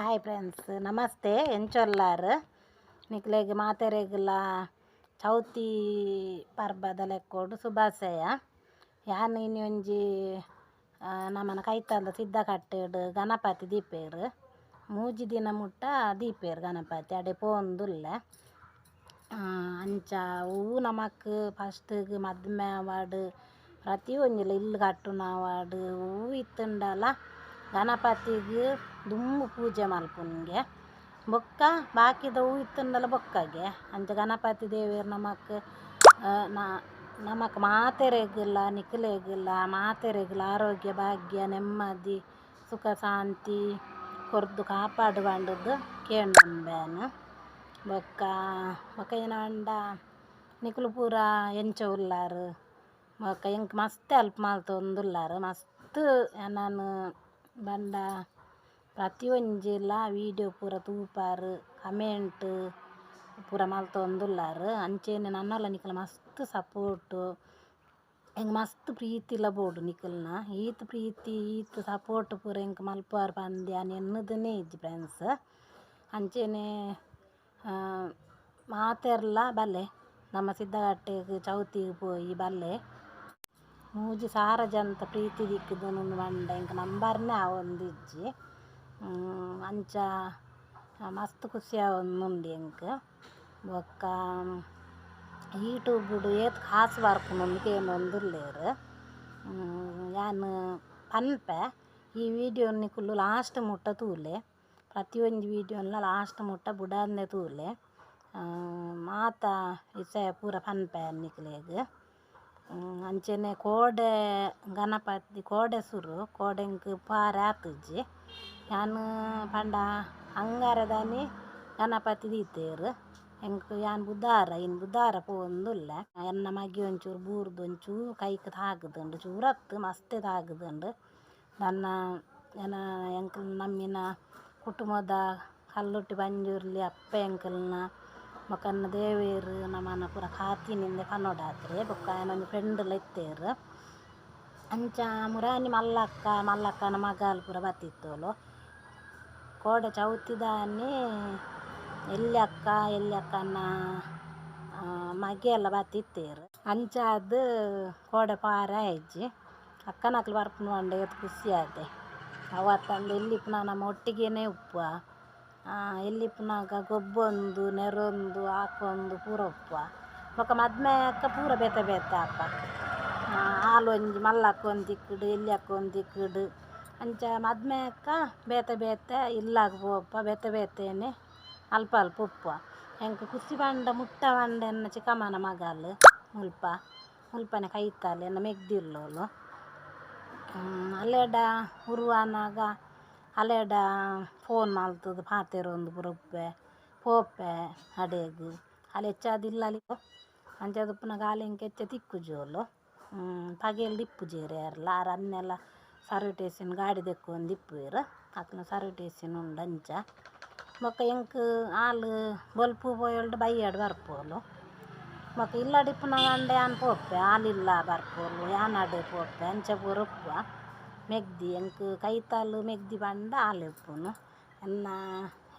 Hi friends, namaste. ಎಂಚೊಲ್ಲಾರ್ ನಿಕ್ಲೆಗ್ ಮಾತೆರೆಗ್ಲ ಚೌತಿ ಪರ್ಬದ ಲೆಕ್ಕೊಡು ಶುಭಾಶಯ. ಯಾನ್ ಇನಿ ಒಂಜಿ ನಮನ ಕೈತಲ್ದ ಸಿದ್ದಕಟ್ಟೆಡ್ ಗಣಪತಿ ದೀಪೆರ್. ಮೂಜಿ ದಿನ ಮುಟ್ಟ ದೀಪೆರ್ ಗಣಪತಿ ಅಡೆ ಪೋವೊಂದುಲ್ಲೆ. ಅಂಚ ಒವು ನಮಕ್ ಫಸ್ಟ್ಗ್ ಮದ್ಮೆ ಆವಡ್ ಪ್ರತಿಯೊಂಜಿಲ ಇಲ್ಲ್ ಕಟ್ಟುನ ಆವಡ್ ಒವು ಇತ್ತುಂಡಲ ಗಣಪತಿಗ್ ದುಂಬು ಪೂಜೆ ಮಲ್ಪುನ್ಗೆ ಬೊಕ್ಕ ಬಾಕಿದ ಒವು ಇತ್ತುಂಡಲ ಬೊಕ್ಕಗೆ. ಅಂಚ ಗಣಪತಿ ದೇವೆರ್ ನಮಕ್ ನಮಕ್ ಮಾತೆರೆಗ್ಲ ನಿಕ್ಲೆಗ್ಲ ಮಾತೆರೆಗ್ಲ ಆರೋಗ್ಯ ಭಾಗ್ಯ ನೆಮ್ಮದಿ ಸುಖ ಶಾಂತಿ ಕೊರ್ದು ಕಾಪಾಡು ಪಂಡುದು ಕೇಂಡೊಂಬೆನ್. ಬೊಕ್ಕ ಬೊಕ್ಕ ಏನ ಪಂಡ ನಿಕುಲು ಪೂರ ಎಂಚ ಉಲ್ಲಾರ್ ಬೊಕ್ಕ ಎಂಕ್ ಮಸ್ತ್ ಹೆಲ್ಪ್ ಮಲ್ತೊಂದುಲ್ಲಾರ್ ಮಸ್ತ್ ಎನನ್ ಪಂಡ ಪ್ರತಿಯೊಂಜಿಲ ವೀಡಿಯೋ ಪೂರ ತೂಪಾರ್ ಕಮೆಂಟ್ ಪೂರ ಮಲ್ತೊಂದುಲ್ಲಾರ್. ಅಂಚೆನೆ ನನಲ ನಿಕಲ್ನ ಮಸ್ತ್ ಸಪೋರ್ಟ್ ಎಂಕ್ ಮಸ್ತ್ ಪ್ರೀತಿಲ ಬೋಡು ನಿಕಲ್ನ ಈತ್ ಪ್ರೀತಿ ಈತ್ ಸಪೋರ್ಟ್ ಪೂರ ಎಂಕ್ ಮಲ್ಪುವರ್ ಪಂದ್ ಯಾನ್ ಎನ್ನುದನೇ ಇಜ್ಜಿ ಫ್ರೆಂಡ್ಸ್. ಅಂಚೆನೆ ಮಾತೆರ್ಲ ಬಲ್ಲೆ ನಮ್ಮ ಸಿದ್ದಕಟ್ಟೆಗ್ ಚೌತಿಗ್ ಪೋಯಿ ಬಲ್ಲೆ. 3000 ಜನತ ಪ್ರೀತಿ ತಿಕ್ಕುದುಂಡು ಪಂಡ ಎಂಕ್ ನಂಬರ್ನೇ ಆವೊಂದಿಜ್ಜಿ. ಅಂಚ ಮಸ್ತ್ ಖುಷಿ ಆವೊಂದುಂಡು ಎಂಕ್. ಬೊಕ್ಕ ಯೂಟ್ಯೂಬ್ ಏತ್ ಕಾಸು ಬರ್ಪುಂಡು ಕೇನೊಂದುಲ್ಲೆರ್. ಯಾನ್ ಪನ್ಪೆ ಈ ವಿಡಿಯೋ ನಿಕುಲು ಲಾಸ್ಟ್ ಮುಟ್ಟ ತೂಲೆ, ಪ್ರತಿಯೊಂಜಿ ವಿಡಿಯೋನ್ಲ ಲಾಸ್ಟ್ ಮುಟ್ಟ ಬುಡಂದೆ ತೂಲೆ. ಮಾತ ವಿಷಯ ಪೂರ ಪನ್ಪೆ ನಿಕ್ಲೆಗ್. ಅಂಚೆನೆ ಕೋಡೆ ಗಣಪತಿ ಕೋಡೆ ಸುರು ಕೋಡೆ ಎಂಕ್ ಪಾರೆ ಆತುಜಿ. ಯಾನ್ ಪಂಡ ಅಂಗಾರೆದಾನಿ ಗಣಪತಿ ದೀತೆರ್. ಎಂಕ್ ಯಾನ್ ಬುಧಾರ ಇನಿ ಬುಧಾರ ಪೋವೊಂದುಲ್ಲೆ. ಎನ್ನ ಮಗೆ ಒಂಚೂರು ಬೂರ್ದು ಒಂಚೂರು ಕೈಕ್ ತಾಗುದುಂಡು, ಚೂರತ್ತ್ ಮಸ್ತ್ ತಾಗುದುಂಡು. ತನ್ನ ಎನ ಎಂಕಲ್ನ ನಮ್ಮಿನ ಕುಟುಂಬದ ಕಲ್ಲುಟ್ಟಿ ಪಂಜುರ್ಲಿ ಅಪ್ಪೆ ಎಂಕಲ್ನ ಬೊಕ್ಕ ದೇವೆರ್ ನಮನ ಪೂರ ಕಾತಿನಿಂದೆ ಪನೊಡಾತ್ರೆ. ಬೊಕ್ಕ ಆಯನ ಒಂಜಿ ಫ್ರೆಂಡ್ಲ ಇತ್ತೆರ್. ಅಂಚ ಮುರಾನಿ ಮಲ್ಲಕ್ಕ ಮಲ್ಲಕ್ಕನ ಮಗಲ್ ಪೂರ ಬತ್ತಿತ್ತೋಲು. ಕೋಡೆ ಚೌತಿದಾನಿ ಎಲ್ಯಕ್ಕ ಎಲ್ಯಕ್ಕನ ಮಗೆ ಎಲ್ಲ ಬತ್ತಿತ್ತೇರ್. ಅಂಚಾದ್ ಕೋಡೆ ಪಾರೆ ಆಯಿಜಿ. ಅಕ್ಕನಕ್ಲು ಬರ್ಪುನು ಪಂಡ ಏತ್ ಖುಷಿ ಆತೆ. ಅವತ್ತಂದೆ ಎಲ್ಲಿಪ್ಪುನ ನಮ್ಮ ಒಟ್ಟಿಗೆನೇ ಉಪ್ಪುವ. ಎಲ್ಲಿಪ್ಪುನಗ ಗೊಬ್ಬೊಂದು ನೆರೊಂದು ಹಾಕೊಂದು ಪೂರ ಉಪ್ಪುವ. ಬೊಕ್ಕ ಮದ್ಮೆ ಅಕ್ಕ ಪೂರ ಬೇತೆ ಬೇತೆ ಆಪ. ಆಲ್ ಒಂಜಿ ಮಲ್ಲಕ್ಕ ಒಂಜಿ ದಿಕ್ಕುಡು ಎಲ್ಯಕ್ಕ ಒಂಜಿ ದಿಕ್ಕುಡು. ಅಂಚ ಮದ್ಮೆ ಅಕ್ಕ ಬೇತೆ ಬೇತೆ ಇಲ್ಲಾಗ್ ಪೋಪ ಬೇತೆ ಬೇತೆನೆ ಅಲ್ಪ ಅಲ್ಪ ಉಪ್ಪುವ. ಎಂಕ್ ಖುಷಿ ಪಂಡ ಮುಟ್ಟ ಪಂಡ ಎನ್ನ ಚಿಕ್ಕಮ್ಮನ ಮಗಲ್ ಮುಲ್ಪ ಮುಲ್ಪನೆ ಕೈತಲ್ ಎನ್ನ ಮೆಗ್ದಿ ಉಲ್ಲೋಲು. ಅಲ್ಲೆಡ ಉರುವಾನಾಗ ಅಲ್ಲೆಡ ಫೋನ್ ಮಲ್ತುದು ಪಾತೆರೊಂದು ಪೂರ ಉಪ್ಪೆ ಪೋಪೆ ಅಡೆಗ್. ಅಲ್ ಹೆಚ್ಚಾದ್ ಇಲ್ಲಲ್ ಅಂಚಾದ್ ಉಪ್ಪುನಗ ಆಲ್ ಎಂಕ್ ಹೆಚ್ಚ ತಿಕ್ಕುಜೋಲು. ಪಗೆಲ್ ಇಪ್ಪುಜೆರ್ ಏರ್ಲ ಆರ್ ಅನ್ನೆಲ ಸರ್ವಿಸ್ ಸ್ಟೇಷನ್ ಗಾಡಿ ದೆಕ್ಕೊಂದು ಇಪ್ಪುವೆರ್. ಅಕ್ಲ್ನ ಸರ್ವಿಸ್ ಸ್ಟೇಷನ್ ಉಂಡು ಅಂಚ. ಬೊಕ್ಕ ಎಂಕ್ ಆಲ್ ಬೊಲ್ಪು ಪೋಯೊಲ್ಡು ಬಯ್ಯಡ್ ಬರ್ಪೋಲು. ಬೊಕ್ಕ ಇಲ್ಲಡ್ ಇಪ್ಪುನಗ ಪಂಡ ಯಾನ್ ಪೋಪೆ ಆಲ್ ಇಲ್ಲ ಬರ್ಪೋಲು ಯಾನ್ ಅಡೆ ಪೋಪೆ ಅಂಚ ಪೂರ ಉಪ್ಪುವ. ಮೆಗ್ದಿ ಎಂಕ್ ಕೈತಲ್ ಮೆಗ್ದಿ ಪಂಡ ಆಲೇ ಉಪ್ಪುನು. ಎನ್ನ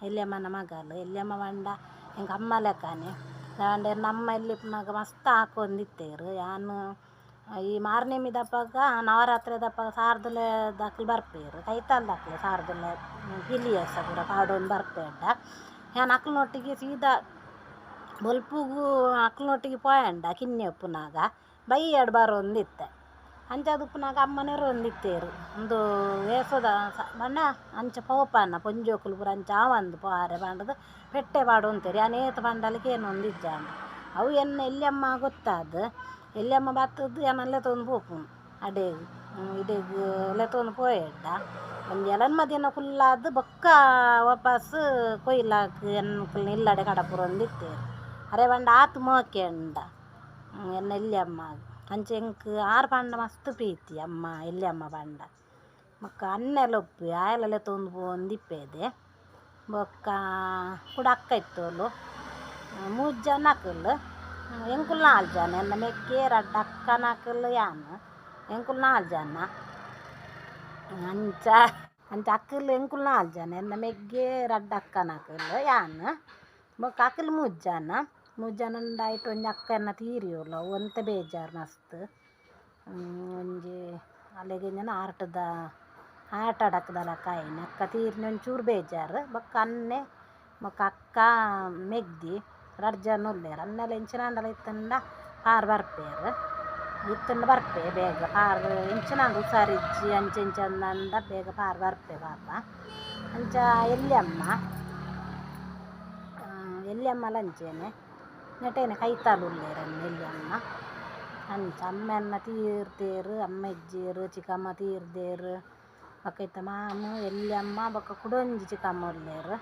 ಎಲ್ಯಮ್ಮನ ಮಗಲ್. ಎಲ್ಯಮ್ಮ ಪಂಡ ಎಂಕ್ ಅಮ್ಮ ಲೆಕ್ಕನೆ. ದಾಂಡ ಎನ್ನ ಅಮ್ಮ ಎಲ್ಲಿಪ್ಪುನಗ ಮಸ್ತ್ ಹಾಕೊಂದಿತ್ತೆರ್. ಯಾನ್ ಈ ಮಾರ್ನೆಮಿದಪಗ ನವರಾತ್ರಿದಪಗ ಸಾರ್ದಲೆ ದಕ್ಲು ಬರ್ಪೆರ್, ಕೈತಲ್ದಕ್ಲು ಸಾರ್ದಲೆ ಪಿಲಿಯೇಸ ಪೂರ ಪಾಡೊಂದು ಬರ್ಪೆರ್ಡ. ಯಾನ್ ಅಕ್ಲ್ನೊಟ್ಟಿಗೆ ಸೀದಾ ಬೊಲ್ಪುಗು ಅಕ್ಲ್ನೊಟ್ಟಿಗೆ ಪೋಯಂಡ ಕಿನ್ನಿ ಉಪ್ಪುನಗ ಬಯ್ಯಡ್ ಬರೊಂದಿತ್ತೆ. ಅಂಚಾದ್ ಉಪ್ಪುನಗ ಅಮ್ಮ ನೆರೊಂದಿತ್ತೆರ್. ಉಂದು ವೇಸದ ಪಂಡ ಅಂಚ ಪೋಪನ ಪೊಂಜೋಕುಲು ಪೂರ ಅಂಚ ಆವಂದ್ ಪೋರೆ ಪಂಡುದು ಪೆಟ್ಟೆ ಪಾಡೊಂತೆರ್. ಯಾನ್ ಏತ್ ಪಂಡಲ ಕೇನೊಂದಿಜ್ಜಾಂಡ್. ಅವು ಎನ್ನ ಎಲ್ಯಮ್ಮ ಗೊತ್ತಾದ್ ಎಲ್ಯಮ್ಮ ಬತ್ತುದು ಎನನ್ ಲೆತೊಂದು ಪೋಪುನು ಅಡೆಗ್ ಇಡೆಗ್ ಲೆತೊಂದು ಪೋಯೆಡ್ಡ ಒಂಜಿ ಎಲನ್ಮ ದಿನ ಕುಲ್ಲಾದ್ ಬೊಕ್ಕ ವಾಪಸ್ ಕೊಯ್ಲಾಕ್ ಎನ್ಕಲ್ನ ಇಲ್ಲಡೆ ಕಡಪುರೊಂದಿತ್ತೆರ್. ಅರೆ ಪಂಡ ಆತ್ ಮೋಕೆ ಉಂಡ ಎನ್ನ ಎಲ್ಯಮ್ಮ. ಅಂಚ ಎಂಕ್ ಆರ್ ಪಂಡ ಮಸ್ತ್ ಪ್ರೀತಿ ಅಮ್ಮ ಎಲ್ಯಮ್ಮ ಪಂಡ. ಬೊಕ್ಕ ಅನ್ನೆಲ ಉಪ್ಪುವೆ ಆಯೆಲ ಲೆತೊಂದು ಪೋವೊಂದಿಪ್ಪೆದೆ. ಬೊಕ್ಕ ಕುಡ ಅಕ್ಕ ಇತ್ತೋಲು. ಮೂಜಿ ಜನ ಅಕುಲು ಎಂಕುಲು ನಾಲ್ ಜನ. ಎನ್ನ ಮೆಗ್ಗೆ ರಡ್ಡ್ ಅಕ್ಕನಕುಲು ಯಾನ್ ಎಂಕುಲು ನಾಲ್ ಜನ. ಅಂಚ ಅಂಚ ಅಕ್ಕಲ್ ಎಂಕುಲು ನಾಲ್ ಜನ ಎನ್ನ ಮೆಗ್ಗೆ ರಡ್ಡ್ ಅಕ್ಕನಕುಲು ಯಾನ್ ಬೊಕ್ಕ ಅಕುಲು ಮೂಜಿ ಜನ ಮೂಜಿ ಜನ ಉಂಡಾಯ್ಟ್ ಒಂಜಿ ಅಕ್ಕ ಎನ್ನ ತೀರಿಯೋಲು ಅವು ಒಂತೆ ಬೇಜಾರು ಮಸ್ತ್. ಒಂಜಿ ಅಲೆಗ್ ಎಂಚಿನ ಆರ್ಟ್ದ ಹಾರ್ಟ್ ಅಟ್ಯಾಕ್ದ ಲೆಕ್ಕ ಆಯಿನಿ ಅಕ್ಕ ತೀರಿನ ಒಂಚೂರು ಬೇಜಾರು. ಬೊಕ್ಕ ಅಣ್ಣೆ ಬೊಕ್ಕ ಅಕ್ಕ ಮೆಗ್ದಿ ರಡ್ಡ್ ಜನ ಉಲ್ಲೆರ್. ಅಣ್ಣೆಲ ಎಂಚಿನಾಂಡಲ ಇತ್ತುಂಡ ಪಾರ್ ಬರ್ಪೆರ್, ಇತ್ತುಂಡ ಬರ್ಪೆ ಬೇಗ ಪಾರ್ ಎಂಚಿನಾಂಡ ಹುಷಾರಿಜ್ಜಿ ಅಂಚ ಇಂಚ ಅಂದಂಡ ಬೇಗ ಪಾರ್ ಬರ್ಪೆ ಪಾಪ. ಅಂಚ ಎಲ್ಯಮ್ಮ ಎಲ್ಯಮ್ಮಲ ಅಂಚೆನೆ ನೆಟೇನೆ ಕೈತಲ್ ಉಲ್ಲೆರ್ ಎನ್ನ ಎಲ್ಯಮ್ಮ. ಅಂಚ ಅಮ್ಮೆನ್ನ ತೀರ್ದೆರ್, ಅಮ್ಮ ಇಜ್ಜೆರ್, ಚಿಕ್ಕಮ್ಮ ತೀರ್ದೆರ್. ಬೊಕ್ಕ ಇತ್ತೆ ಮಾಮು ಎಲ್ಯಮ್ಮ ಬೊಕ್ಕ ಕುಡೊಂಜಿ ಚಿಕ್ಕಮ್ಮ ಉಲ್ಲೆರ್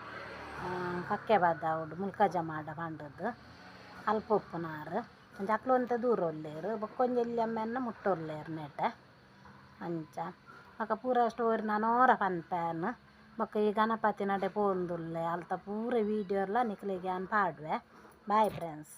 ಕಕ್ಕೆ ಬದಾವುಡು ಮುಲ್ಕಜ ಮಾಡ ಪಂಡುದು ಅಲ್ಪ ಉಪ್ಪುನಾರ್. ಅಂಚ ಅಕ್ಲು ಒಂತೆ ದೂರ ಉಲ್ಲೆರ್. ಬೊಕ್ಕೊಂಜಿ ಎಲ್ಯಮ್ಮೆನ್ನ ಮುಟ್ಟ ಉಲ್ಲೆರ್ ನೆಟೆ. ಅಂಚ ಬೊಕ್ಕ ಪೂರ ಸ್ಟೋರಿ ನನೊರ ಪನ್ಪೆ ಬೊಕ್ಕ ಈ ಗಣಪತಿ ನಡೆ ಪೋವೊಂದುಲ್ಲೆ ಅಲ್ತ ಪೂರ ವೀಡಿಯೋ ಲ ನಿಕ್ಲೆಗ್ ಯಾನ್ ಪಾಡುವೆ. Bye friends.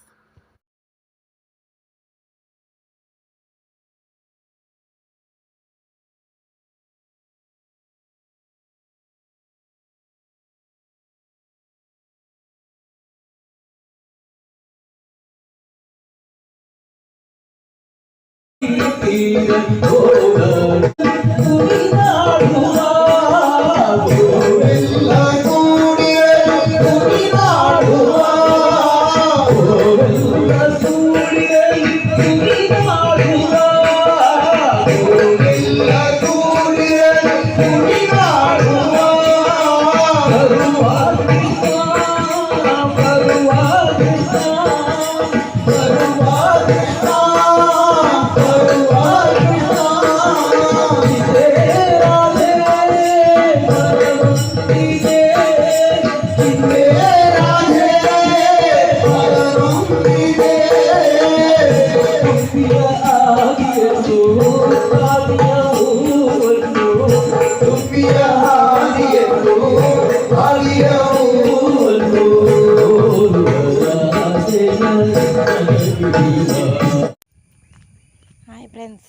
Hi friends,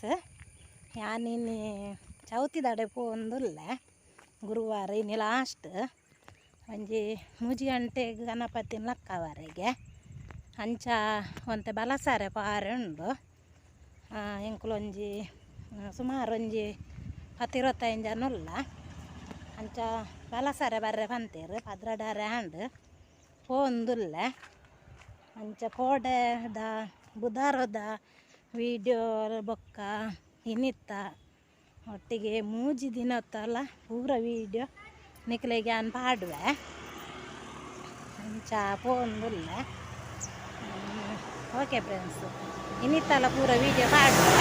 ಯಾನಿನಿ ಚೌತಿದಡೆ ಪೋವೊಂದುಲ್ಲೆ ಗುರುವಾರ ಇನಿ ಲಾಸ್ಟ್ ಒಂಜಿ ಮೂಜಿ ಗಂಟೆಗ್ ಗಣಪತಿನ ಲಕ್ಕವರೆಗೆ. ಅಂಚ ಒಂತೆ ಬಲಸಾರೆ ಪಾರೆ ಉಂಡು. ಎಂಕುಲು ಒಂಜಿ ಸುಮಾರು ಒಂಜಿ ಪತ್ತ್ ಇರ್ವತ್ತೈನ್ ಜನ ಉಲ್ಲ. ಅಂಚ ಬಲಸಾರೆ ಬರ್ರೆ ಪಂತೆರ್ ಪದ್ರಾಡಾರೆ ಆಂಡ್ ಪೋವೊಂದುಲ್ಲೆ. ಅಂಚ ಕೋಡೆದ ಬುಧಾರದ ವೀಡಿಯೋ ಬೊಕ್ಕ ಇನ್ನಿತ್ತ ಒಟ್ಟಿಗೆ ಮೂಜಿ ದಿನತ್ತಲ ಪೂರ ವೀಡಿಯೋ ನಿಕ್ಲೆಗ್ ಯಾನ್ ಪಾಡುವೆ. ಅಂಚ ಪೋವೊಂದುಲ್ಲೆ. ಓಕೆ ಫ್ರೆಂಡ್ಸ್, ಇನ್ನಿತ್ತಲ ಪೂರ ವೀಡಿಯೋ ಪಾಡುವೆ.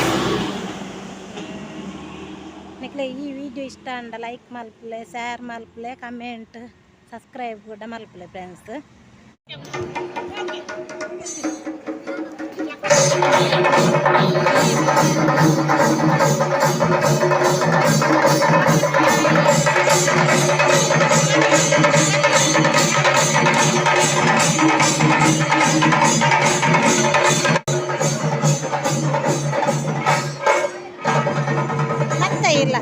ನಿಕ್ಲೆ ಈ ವೀಡಿಯೋ ಇಷ್ಟ ಆಂಡ ಲೈಕ್ ಮಲ್ಪುಲೆ, ಶೇರ್ ಮಲ್ಪುಲೆ, ಕಮೆಂಟ್, ಸಬ್ಸ್ಕ್ರೈಬ್ ಕೂಡ ಮಲ್ಪುಲೆ ಫ್ರೆಂಡ್ಸ್. ಮತ್ತೆ ಇಲ್ಲ.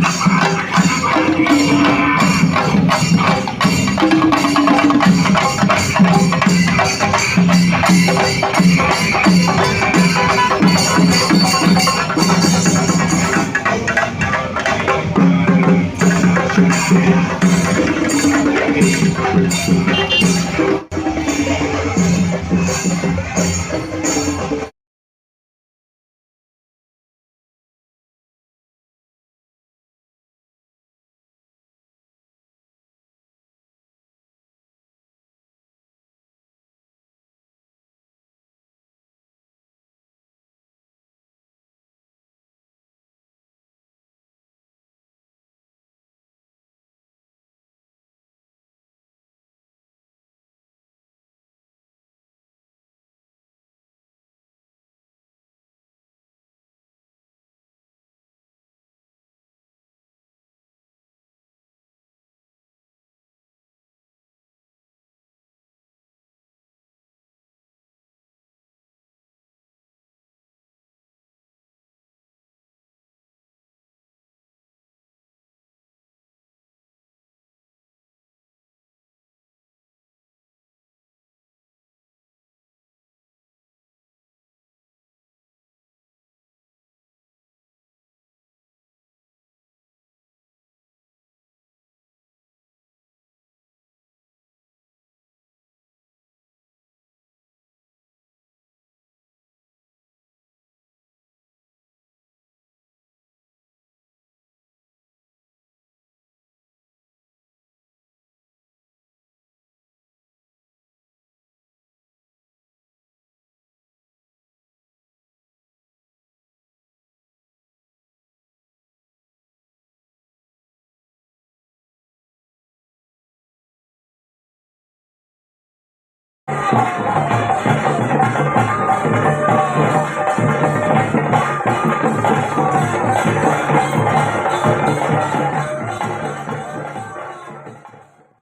You.